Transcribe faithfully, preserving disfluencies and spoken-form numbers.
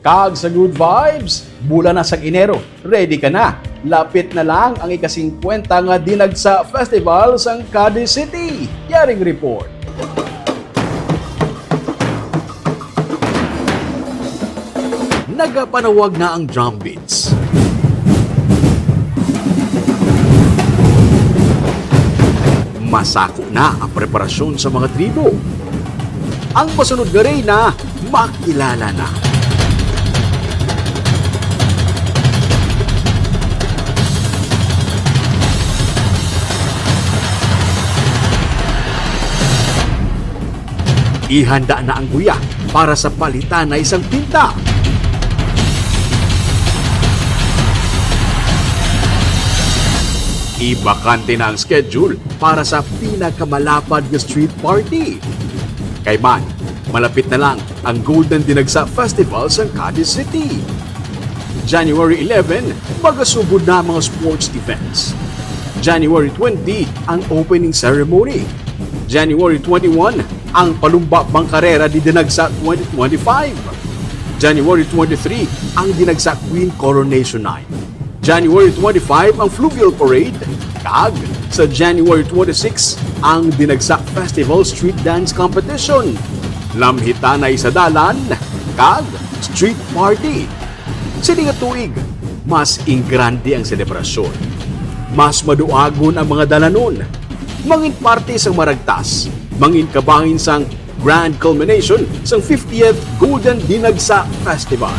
Kag sa good vibes, bulan na sang Enero, ready ka na. Lapit na lang ang ika-singkwenta nga Dinagsa Festival sang Cadiz City. Yaring report. Nagapanawag na ang drum beats. Masako na ang preparasyon sa mga tribo. Ang masunod nga reyna, makilala na. Ihanda na ang guya para sa palitan na isang pinta. Ibakante na ang schedule para sa pinakamalapad nga street party. Kay man, malapit na lang ang Golden Dinagsa Festival sa Cadiz City. January eleven, magasugod na ang mga sports events. January twenty, ang opening ceremony. January twenty-one, ang Palumba Bangkarera ni Dinagsa twenty twenty-five. January twenty-three, ang Dinagsa Queen Coronation Night. January twenty-five, ang Fluvial Parade. Kag sa January twenty-six, ang Dinagsa Festival Street Dance Competition. Lamhita na sa dalan kag street party. Sini nga tuig, mas ingrande ang selebrasyon. Mas maduagon ang mga dalanon. Mangin parte sang maragtas, mangin kabahin sang grand culmination sang fiftieth Golden Dinagsa Festival.